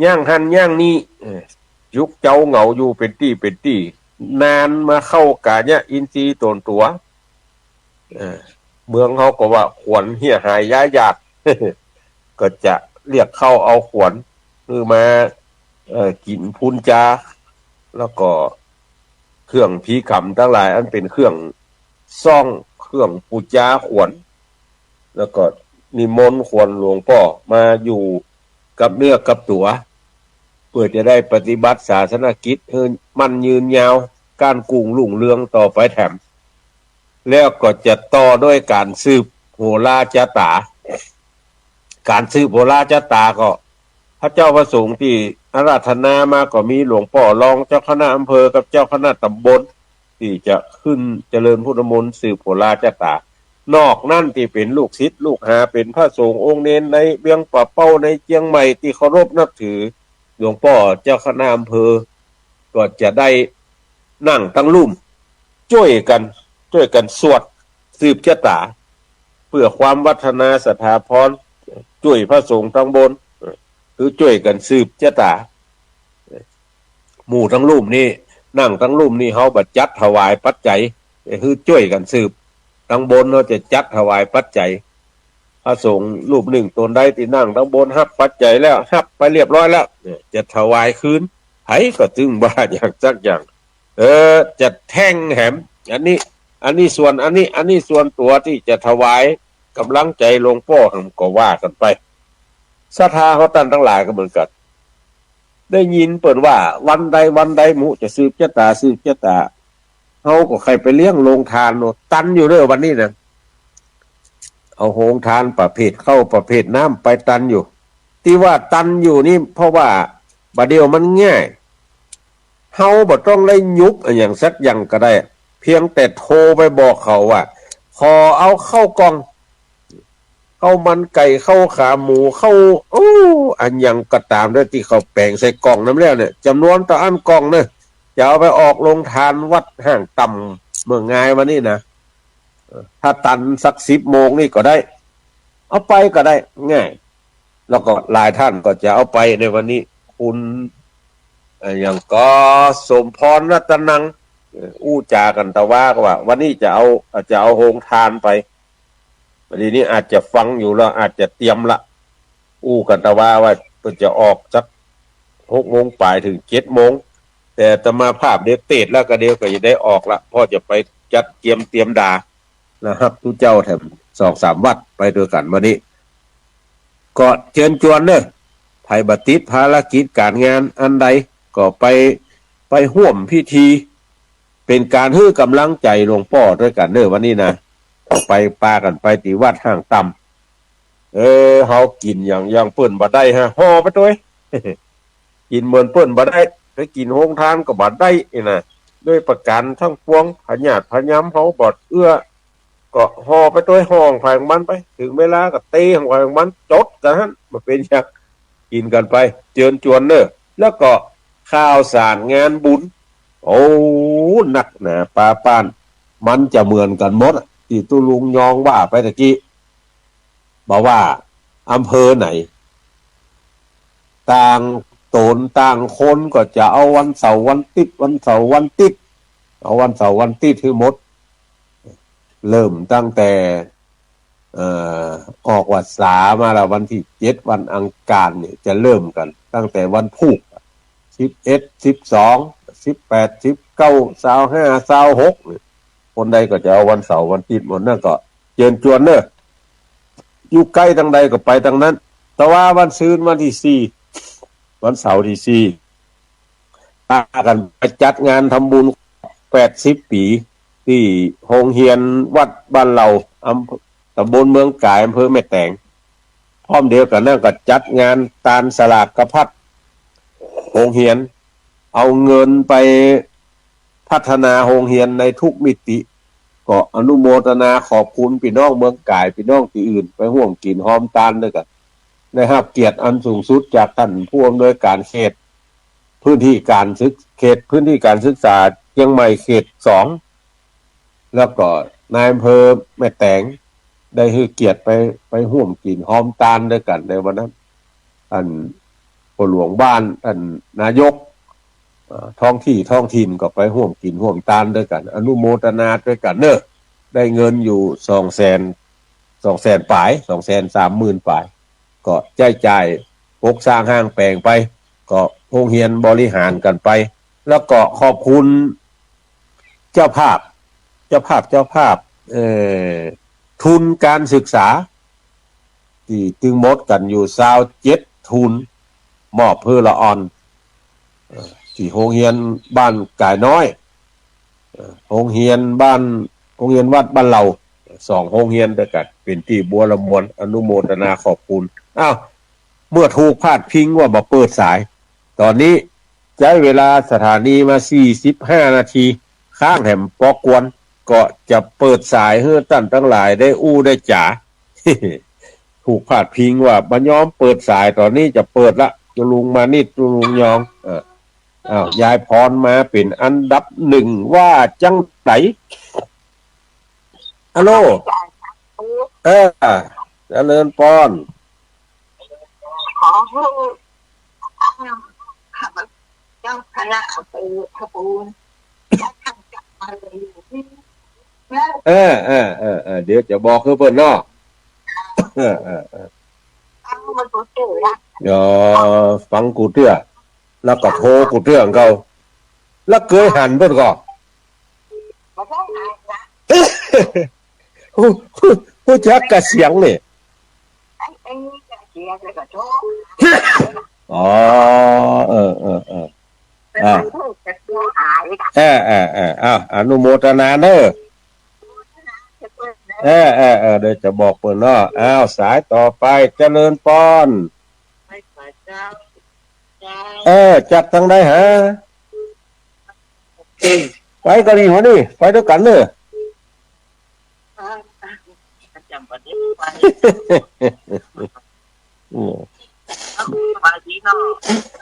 ย่างหั้นย่างนี้ เอ่อ จุกเจ๊าเหงาอยู่เป๋นตี้เป๋นตี้ นานมาเข้ากายะอินทรีย์ต๋นตั๋ว เอ่อ เมืองเฮาก็ว่าขวัญเหียหายย้ายญาติ ก็จะเรียกเข้าเอาขวัญ คือมา เอ่อ กิ๋นพูนจา แล้วก็เครื่องผีขำตังหลาย อันเป๋นเครื่องซ้อง เครื่องปู๋จาขวัญ แล้วก็นิมนต์ขวัญหลวงป้อมาอยู่กับเนื้อกับตั๋ว เปื้อจะได้ปฏิบัติศาสนกิจหื้อมั่นยืนยาว ก้านกุ้งรุ่งเรืองต่อไปแถม แล้วก็จะต่อด้วยก๋านสืบโหราจะต๋า ก๋านสืบโหราจะต๋าก็ พระเจ้าพระสงฆ์ตี้อาราธนามาก็มีหลวงป้อรองเจ้าคณะอำเภอกับเจ้าคณะต๋ำบล ตี้จะขึ้นเจริญพุทธมนต์สืบโหราจะต๋า นอกนั้นตี้เป๋นลูกศิษย์ลูกหา เป๋นพระสงฆ์องค์เณรในเวียงป่าเป้าในเจียงใหม่ตี้เคารพนับถือหลวงป้อเจ้าคณะอำเภอ ก็จะได้นั่งตังลุ่ม จ้วยกั๋น จ้วยกั๋นสวดสืบจะต๋า เปื้อความวัฒนาศรัทธาภรณ์ จ้วยพระสงฆ์ตังบน คือจ้วยกั๋นสืบจะต๋า หมู่ตังลุ่มนี้ นั่งตังลุ่มนี้ เฮาบ่จัดถวายปัจจัย คือจ้วยกั๋นสืบ ตังบนเฮาจะจัดถวายปัจจัย พระสงฆ์รูปนึ่งต๋นใดตี้นั่งตังบนฮับปัจจัยแล้ว ฮับไปเรียบร้อยแล้ว เนี่ย จะถวายคืน ใผก็ตึงบ่ว่าหยังสักอย่าง เออ จะแท่งแหม อันนี้ อันนี้ส่วน อันนี้ อันนี้ส่วนตั๋วตี้จะถวายก๋ำลังใจ๋หลวงป้อแหม ก็ว่ากั๋นไป ศรัทธาเฮาต้านตังหลายก็เหมือนกั๋น ได้ยินเปิ้นว่าวันใดวันใดหมู่จะสืบจะต๋า สืบจะต๋า เฮาก็ใค่ไปเลี้ยงโฮงตานเนาะ ตันอยู่เน่อวันนี้นะ เอาโฮงตานประเภทข้าวประเภทน้ำไปตันอยู่ ตี้ว่าตันอยู่นี่เพราะว่าบ่าเดี่ยวมันง่าย เฮาบ่ต้องได้ยุบอะหยังสักอย่างก็ได้ เพียงแต่โทรไปบอกเขาว่า ขอเอาข้าวกล่อง ข้าวมันไก่ ข้าวขาหมู ข้าว โอ้ อะหยังก็ต๋ามเน่อ ตี้เขาแป๋งใส่กล่องนั้นแล้วเนี่ย จ๋ำนวนเต้าอั้นกล่องเน่อ จะเอาไปออกโฮงตานวัดห้างต่ำเมืองงายวันนี้นะ เออ ถ้าตันสักสิบโมงนี่ก็ได้ เอาไปก็ได้ ง่าย แล้วก็หลายท่านก็จะเอาไปในวันนี้ คุณ เอ่อ อย่างก็สมพรรัตนัง เอ่อ อู้จ๋ากั๋นตะวาก็ว่า วันนี้จะเอา จะเอาโฮงตานไป วันนี้นี่อาจจะฟังอยู่แล้ว อาจจะเตรียมละ อู้กั๋นตะวาว่าเปิ้นจะออกสักหกโมงป๋ายเถิงเจ็ดโมง แต่อาตมาภาพเดี๋ยวเตศน์แล้วก็เดี๋ยวก็จะได้ออกละ เพราะจะไปจัดเกียมเตรียมดา แล้วฮับตุ๊เจ้าแถมสองสามวัดไปตวยกั๋นวันนี้ ก็เจิญจวนเน่อ ใผบ่ติดภารกิจก๋านงานอันใด ก็ไป ไปฮ่วมพิธี เป๋นก๋านหื้อก๋ำลังใจ๋หลวงป้อตวยกั๋นเน่อวันนี้นะ ก็ไปปากั๋นไปตี้วัดห้างต่ำ เออ เฮากิ๋นอย่าง อย่างเปิ้นบ่ได้ฮะ ห่อไปตวย กิ๋นเหมือนเปิ้นบ่ได้ ไปกิ๋นโฮงตานก็บ่ได้นี่นะ ด้วยประก๋านตังปวง ผะญาติผะยำเฮาบ่เอื้อ ก็ห่อไปตวย ห่อของใผของมันไป เถิงเวลาก็เตของใผของมัน จดกั๋นหั้น บ่เป๋นหยัง กิ๋นกั๋นไป เจิญจวนเน่อ แล้วก็ข่าวสารงานบุญ โอ้ นักหนาปาป้าน มันจะเหมือนกั๋นหมดอะ ตี้ตุ๊ลุงยองว่าไปตะกี้ บ่าว่าอำเภอไหน ต่างต๋นต่างคนก็จะเอาวันเสาร์วันติ๊ด วันเสาร์วันติ๊ด เอาวันเสาร์วันติ๊ดหื้อหมด เริ่มตั้งแต่ เอ่อ ออกวัสสามาละ วันตี้เจ็ด วันอังคารเนี่ย จะเริ่มกั๋นตั้งแต่วันพูก สิบเอ็ด สิบสอง สิบแปด สิบเก้า ซาวห้า ซาวหก เนี่ย คนใดก็จะเอาวันเสาร์วันติ๊ดหมด นั่นก็เจิญจวนเน่อ อยู่ใก้ตังใดก็ไปตังนั้น แต่ว่าวันซืนวันตี้สี่ วันเสาร์ตี้สี่ ปากั๋นไปจัดงานทำบุญแปดสิบปี๋ ตี้โฮงเฮียนวัดบ้านเหล่า อำเภอ ต๋ำบลเมืองก๋าย อำเภอแม่แตง พร้อมเดียวกั๋นนั้นก็จัดงานตานสลากพัดโฮงเฮียน เอาเงินไปพัฒนาโฮงเฮียนในทุกมิติ ก็อนุโมทนาขอบคุณปี้น้องเมืองก๋าย ปี้น้องตี้อื่นไปฮ่วมกิ๋นฮ่วมตานตวยกั๋น ได้ฮับเกียรติอันสูงสุดจากต้านผู้อำนวยก๋านเขต พื้นตี้ก๋านศึก เขตพื้นตี้ก๋านศึกษาเจียงใหม่เขตสอง แล้วก็นายอำเภอแม่แตง ได้หื้อเกียรติไป ไปฮ่วมกิ๋นฮ่วมตานตวยกั๋นในวันนั้น อันพ่อหลวงบ้าน อันนายก เอ่อ ท้องตี้ท้องถิ่นก็ไปฮ่วมกิ๋นฮ่วมตานตวยกั๋น อนุโมทนาตวยกั๋นเนาะ ได้เงินอยู่สองแสน สองแสนป๋าย สองแสนสามหมื่นป๋าย ก็ใจ๊จ่ายปกสร้างห้างแป๋งไป ก็โฮงเฮียนบริหารกั๋นไป แล้วก็ขอบคุณเจ้าภาพ เจ้าภาพ เจ้าภาพ เอ่อ ทุนก๋านศึกษา ตี้ตึงหมดกั๋นอยู่ซาวเจ็ดทุน มอบหื้อละอ่อน เอ่อ ตี้โฮงเฮียนบ้านก๋ายน้อย เอ่อ โฮงเฮียนบ้าน โฮงเฮียนวัดบ้านเหล่า สองโฮงเฮียนตวยกั๋น เป๋นตี้บัวระมวล อนุโมทนาขอบคุณ อ้าว เมื่อถูกพาดพิงว่าบ่เปิดสาย ต๋อนนี้ใจ๊เวลาสถานีมาสี่สิบห้านาที ค้างแหมปอกวน ก็จะเปิดสายหื้อต้านตังหลายได้อู้ได้จ๋า ถูกพาดพิงว่าบ่ยอมเปิดสาย ต๋อนนี้จะเปิดละ ตุ๊ลุงมานิด ตุ๊ลุงยอง เออ อ้าว ยายพรมาเป๋นอันดับหนึ่ง ว่าจั้งใด ฮัลโหล เออ เจริญปอน ขอหื้อ เจ้าคณะอำเภอขปูน เออ เออ เออ เออ เดี๋ยวจะบอกหื้อเปิ้นเนาะ เออ เออ เออ ฟังมันกูเตื้อ อ๋อ ฟังกูเตื้อ แล้วก็โทรกูเตื้อของเขา แล้วเกยหันเปิ้นก่อ ฮู้ ฮู้ ฮู้จักกะเสียงนี่ อ๋อ เออ เออ เออ อ่า เออ เออ เออ อ้าว อนุโมทนาเน้อ เออ เออ เออ เดี๋ยวจะบอกเปิ้นเนาะ อ้าว สายต่อไป เจริญปอน เออ จากตังใดฮะ ไปก็ดีหัวนี่ ไปตวยกั๋นเน้อ อืม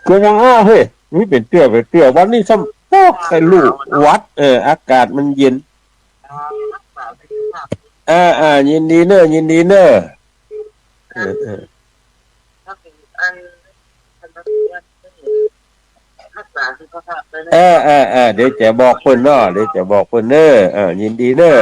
ก็ยังอ้าเฮ้ย นี่เป๋นเตื้อ เป๋นเตื้อ วันนี้ซ้ำ โอ้ ไข้ลูกหวัด เออ อากาศมันเย็น อ่า อ่า ยินดีเน้อ ยินดีเน้อ เออ เออ รักษาสุขภาพด้วยนะ เออ เออ เออ เดี๋ยวจะบอกเปิ้นเนาะ เดี๋ยวจะบอกเปิ้นเน้อ เออ ยินดีเน้อ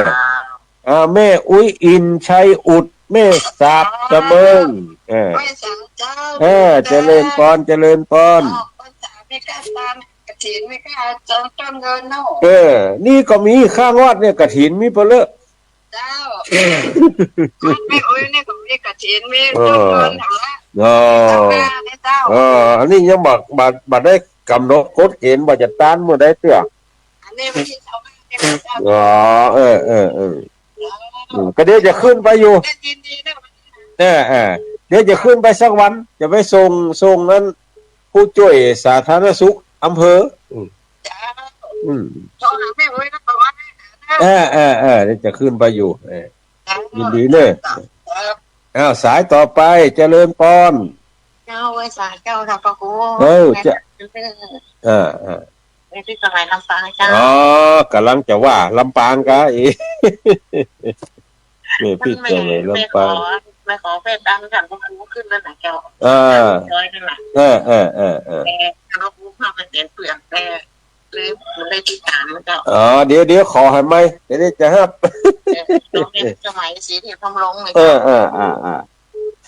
อ่า แม่อุ๊ยอินชัยอุด แม่สาบสะเมิง เออ แม่สาบเจ้า เออ เจริญปอน เจริญปอน ออกพรรษาไม่กล้าตามกฐิน ไม่กล้าจองต้นเงินเนาะ เออ นี่ก็มีข้างวัดเนี่ย กฐินมีเปล่าเล่อ เจ้า แม่อุ๊ยนี่ก็มีกฐิน มี เออ ต้นเงินแถวละ อ๋อ แถวละเนี่ยเจ้า เออ อันนี้ยังบ่ บ่ บ่ได้ก๋ำหนดกฎเกณฑ์ว่าจะต้านเมื่อใดเตื้อ อันนี้วันที่สองห้าเนี่ยเจ้า อ๋อ เออ เออ เออ อืม ก็เดี๋ยวจะขึ้นไปอยู่ ยินดีนะ เออ เออ เดี๋ยวจะขึ้นไปสักวัน จะไปส่ง ส่งนั้น ผู้จ้วยสาธารณสุขอำเภอ อืม เจ้า อืม โทรหาแม่อุ๊ยนะ บอกว่า เออ เออ เออ เดี๋ยวจะขึ้นไปอยู่ เออ เจ้า ยินดีเน้อ ครับ อ้าว สายต่อไป เจริญปอน เจ้า ไหว้สาเจ้าค่ะพระครู เออ จะ เออ เออ เออ แม่พิสมัยลำปางเจ้า อ๋อ ก๋ำลังจะว่าลำปางกะอี แม่พิสมัยลำปาง แม่ขอ แม่ขอแผ่ดังค่ะพระครูขึ้นนั่นน่ะเจ้า อ่า ดอยนั่นน่ะ เออ เออ เออ เออ แต่พระครูพาไปเสียเปลือกแต่ เลยบ่ได้ติดตามเจ้า อ๋อ เดี๋ยว เดี๋ยวขอให้ใหม่ เดี๋ยวจะฮับ เออ เจ้าแม่สมัยศรีเทพบำรุงเลย เออ เจ้า เออ อ่า อ่า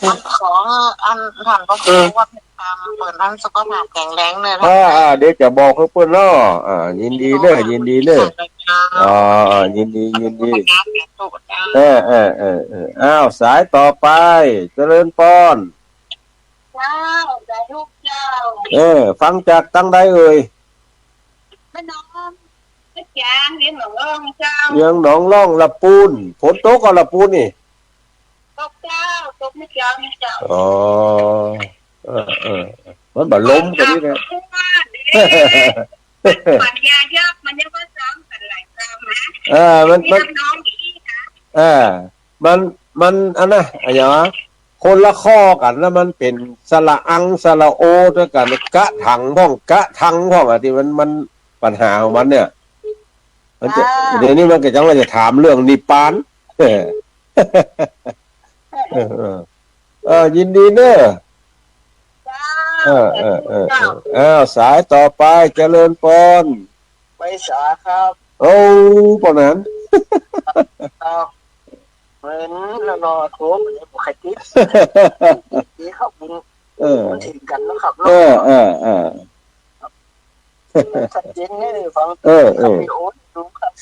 มันของอันท่านพระครู เออ ว่าตามเปิ้นอันสุขภาพแข็งแรงเลยนะ อ่า อ่า เดี๋ยวจะบอกหื้อเปิ้นเนาะ อ่า ยินดีเน้อ ยินดีเน้อ เจ้า อ๋อ อ่า ยินดี ยินดี เจ้า เออ เออ เออ เออ อ้าว สายต่อไป เจริญปอน เจ้า สาธุเจ้า เออ ฟังจากตังใดเอ่ย แม่น้อง แม่จาง เวียงหนองล่องเจ้า เวียงหนองล่องละปูน ฝนตกก่อละปูนนี่ ตกเจ้า ตกแม่จางเจ้า อ๋อ เออ เออ มันบ่ลมก็ดีนะ ตกเมื่อวานนี่ ปัญญายาก มันยังว่าซ้ำกันหลายซ้ำนะ เออ มัน มัน น้องอีก เออ มัน มันอันนะ อะหยังวะ คนละข้อกั๋น แล้วมันเป๋นสระอัง สระโอ ตวยกั๋น กะถังพ่อง กะทังพ่องอะ ตี้มัน มันปัญหาของมันเนี่ย มันจะ อ่า เดี๋ยวนี้มันก็จังว่าจะถามเรื่องนิพพาน เออ เออ เออ เออ ยินดีเน่อ เจ้า เออ เออ เออ เจ้า เออ อ้าว สายต่อไป เจริญปอน ไปสาครับ โอ้ ปานนั้น ครับ เหมือนแล้วเนาะ โทรไปเลย บ่ใค่ติด ดีครับ บุญ เออ บุญถิงกั๋นเนาะครับ เออ เนาะ เออ เออ ชัดเจนเลย ฟัง เออ เออ วิดีโอดูครับ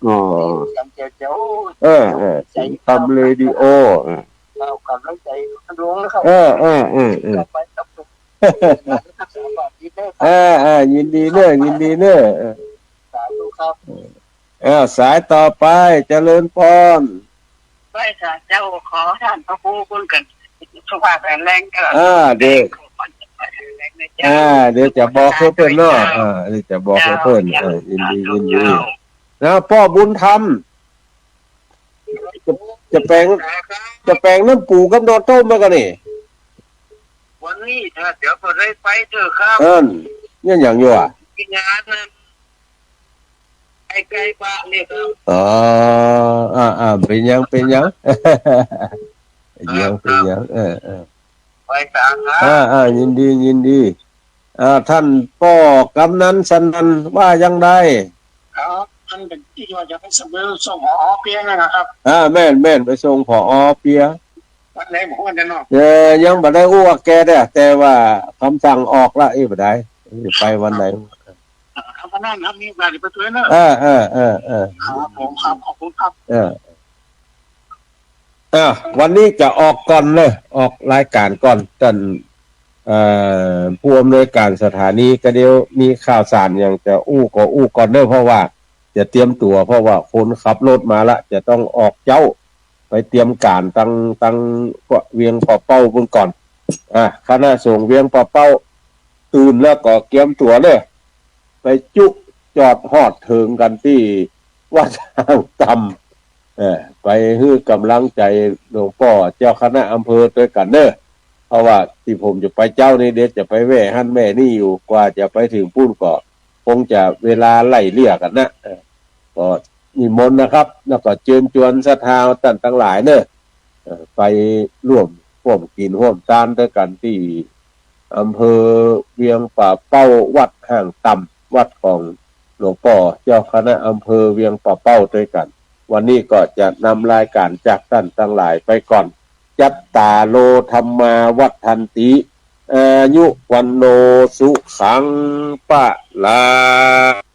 อ๋อ เสียงแจ๋วๆ เออ เออ ใจ สิงห์คำเรดิโอ เออ เอากำลังใจลุงนะครับ เออ เออ เออ เออ ต่อไปครับ เออ เออ ยินดีเน่อ ยินดีเน่อ เออ สาธุครับ เออ สายต่อไป เจริญปอน ไหว้สาเจ้า ขอต้านพระครูเปิ้นกั๋น สุขภาพแข็งแรงเถอะ อ่า เดี๋ยว ขอให้สุขภาพแข็งแรงนะเจ้า อ่า เดี๋ยวจะบอกหื้อเปิ้นเนาะ อ่า เดี๋ยวจะบอกหื้อเปิ้น เจ้า เออ ยินดี เจ้า ยินดี เจ้า แล้วป้อบุญธรรม จะ จะแป๋ง จะแป๋งน้ำปู๋กับหน่อต้มมากั๋นนี่ วันนี้ถ้าเดี๋ยวก็ได้ไปเถอะครับ เอิ้น เนี่ยหยังอยู่อะ กินงานนะ ใกล้ๆบ้านเนี่ยครับ อ๋อ อ่า อ่า เป๋นหยัง เป๋นหยัง เป๋นหยัง ครับ เป๋นหยัง เออ เออ ไปสาครับ อ่า อ่า ยินดี ยินดี อ่า ต้านป้อกำนันสนั่นว่าอย่างใด ครับ อันเป๋นตี้ว่าจะไปเสนอส่ง ผอ.เปีย นั่นนะครับ อ่า แม่น แม่น ไปส่ง ผอ.เปีย วันไหนบอกว่าจะเนาะ เออ ยังบ่ได้อู้กับแกเด้อ แต่ว่ากำสั่งออกละ เอ้ย บ่ได้ ไปวันไหน อ่า ครับ วันนั้นครับ มีโอกาสไปตวยเนาะ เออ เออ เออ เออ ครับผม ครับ ขอบคุณครับ เออ อ่ะ วันนี้จะออกก่อนเลย ออกรายก๋านก่อน ต้าน เอ่อ ผู้อำนวยก๋านสถานี ก็เดี๋ยวมีข่าวสารหยังจะอู้ก็อู้ก่อนเน่อ เพราะว่าจะเตรียมตั๋ว เพราะว่าคนขับรถมาละ จะต้องออกเจ๊า ไปเตรียมก๋านตัง ตังเวียงป่าเป้าปู๊นก่อน อ่ะ คณะสงฆ์เวียงป่าเป้า ตื่นแล้วก็เกียมตั๋วเน่อ ไปจุ๊จอดฮอดเถิงกั๋นตี้วัดฮ่างต่ำ เออ ไปหื้อกำลังใจ๋หลวงป้อเจ้าคณะอำเภอตวยกั๋นเน่อ เพราะว่าตี้ผมจะไปเจ๊านี้ เดี๋ยวจะไปแวะหั้นแวะนี่อยู่ กว่าจะไปเถิงปู๊นก็คงจะเวลาไล่เลี่ยกั๋นนะ เออ ก็นิมนต์นะครับ แล้วก็เจิญจวนศรัทธาต้านตังหลายเน่อ เอ่อ ไปร่วม ร่วมกิ๋นร่วมตานตวยกั๋นตี้อำเภอเวียงป่าเป้า วัดฮ่างต่ำ วัดของหลวงป้อเจ้าคณะอำเภอเวียงป่าเป้าตวยกั๋น วันนี้ก็จะนำรายก๋านจากต้านตังหลายไปก่อน จัตตาโร ธัมมา วัฑฒันติ อายุ วัณโณ สุขัง พะลัง